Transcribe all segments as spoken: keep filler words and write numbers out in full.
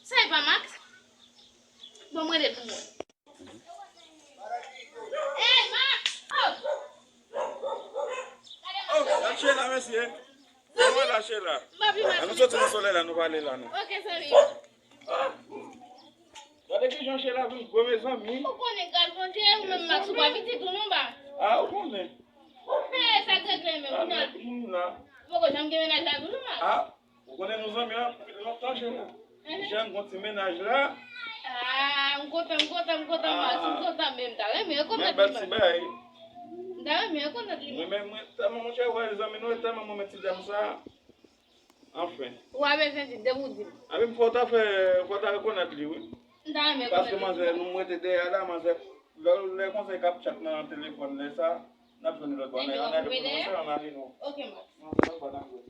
Sa e pa Max? Bon, mwen de pou mwen. Hey, Max! Oh! Oh, lâche la, mesye. Kòman lâche la? An nou soti nan solèy la, nou pale la, nou. Ok, zanmi. Gade ki jan Sheila vin gwo, mezanmi. Ou konnen, gad Bondye, ou menm Max, ou pa pitit ou non, ba. Ah, ou konnen. Hey, sa k regle menm, ou nan. Moun la. Ou poko janm gen mennaj la tou non, Max. Ah, ou konnen nou zanmi anpil lontan, Sheila. Jan gon ti mennaj la. Ah, m kontan, m kontan, m kontan, Max, m kontan, men m ta renmen rekonèt li, Max. M ta renmen rekonèt li, Max. Mwen menm, mwen tèlman, monchè, wè, zanmi nou, e tèlman mwen renmen ti dam sa. Anfen. Ou pa bezwen di, depi w di m. Epi fò w ta fè, fò w ta rekonèt li, wi. M ta renmen rekonèt li. Paske manzè, nou rete dèyè la, manzè, lè, lè konsa k ap chat nan telefòn, lè sa, n ap jwenn lòt bò. Ann ale, ann ale, nou. Ok, Max. Manzè, lòt bò, n ap jwenn.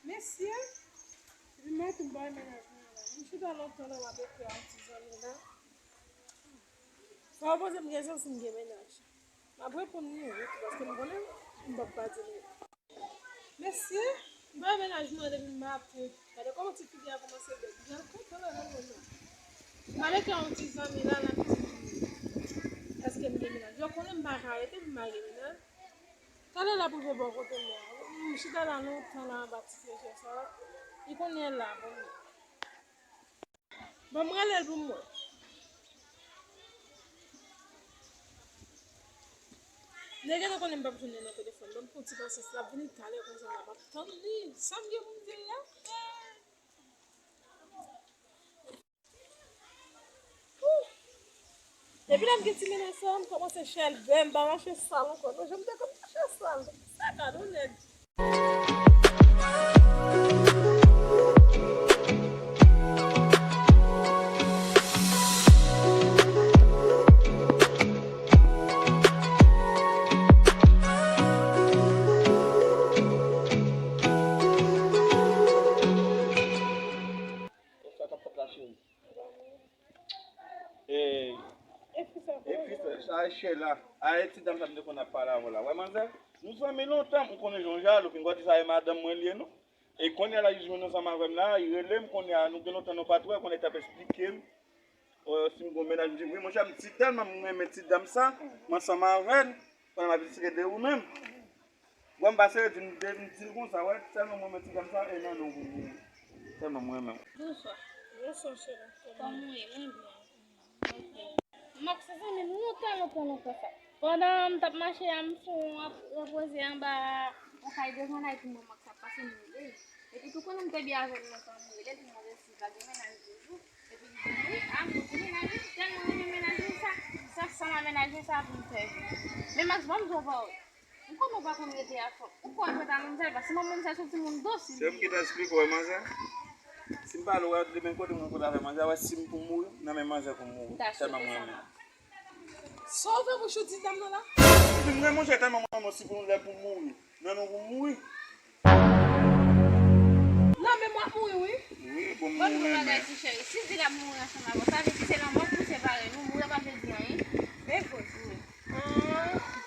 Mesye, li mèt m bay mennaj mwen la. M chita lontan la, m ap ekri a yon ti zanmi la. Sa poze m kesyon si m gen mennaj. M ap reponn li wi, paske m konnen m p ap pa di li. Mesye, m bay mennaj mwen depi maten. Gade kòman ti figi a kòmanse bèl. Li al kontan la nan mwen nan. M al ekri a yon ti zanmi la, l ap di m èske m gen mennaj. Yo konnen m pa ka rete pou m pa gen mennaj. Talè l ap rive bò kote m la. M chita la lontan la anba ti fyèf sa. Li konnen l la, bon. Ban m rele l pou m wè. Nèg la konnen m p ap jwenn li nan telefòn. Ban m pran ti pasyans, l ap vini talè konsa la, m ap tann li. Sa m gen pou m di l la? Depi lè m gen ti mennaj sa, m kòmanse chèlbè, m pa mache sal ankò. Non, jan m te konn mache sal. Sa gade yon nèg. Sa k ap fèt la, cheri? E, e fi sa, sa e Sheila. A, e ti dam sa m te konn ap pale avè w la. Wè, manzè, nou zanmi lontan, m konnen jan w jalou, pinga w di sa e madanm mwen li ye, non. E kounye a la, li jwenn ansanm avè m la, li rele m, kounye a, nou gen lontan nou pa t wè, kounye a, li t ap esplike m, e, si m gon mennaj, m di, wi, monchè, m ti tèlman m renmen ti dam sa, m ansanm avè l, kounye a, m ap esplike de ou menm. Wè m pase, di m, di m, di l konsa, wè, tèlman mwen renmen ti dam sa, e nan nou, tèlman mwen renmen. Bonswa. Bonswa, cheri. Kòman w ye? Mwen byen. Ok. Max se zanmi m lontan, lontan, lontan sa. Pandan m t ap mache a, m sou ap repoze anba yon kay devan la, epi m wè Max ap pase, m rele l. Epi tou konnen m te byen avè l lontan, m rele l, m mande si l pa gen mennaj toujou. Epi li di m wi, a, m gen ti mennaj wi, tèlman renmen mennaj li sa, sa, sa m a mennaj li sa pou m fè vi. Men Max, ban m di w yon pawòl. M konnen w pa konn rete a fò. Ou kwè w jwe ta manzè, paske manzè se yon timoun dosil. Se m ki te esplike w, manzè. Si m pale w, demen kote mwen kote avè manzè, wè si m pou mouri, nan men manzè pou mouri. Tèlman mwen renmen. Sa w fè bouch ou di dam nan la? Epi mwen, monchè, tèlman mwen renmen, si pou lè pou mouri, nan nou pou mouri. Nan men mwen ap mouri, wi. Wi, pou mouri, men. Bon, bagay ti cheri, si l di l ap mouri ansanm avè w, sa vle di se lanmò ki pou separe nou, mouri pa vle di anyen. Men vre.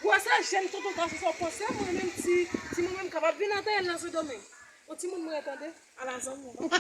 Gwosè jèn tonton gason sa w panse mwen menm ti, timoun menm kapab vin anterre l nan Sendomeng. Yon timoun mwen tande, ala zanmi w.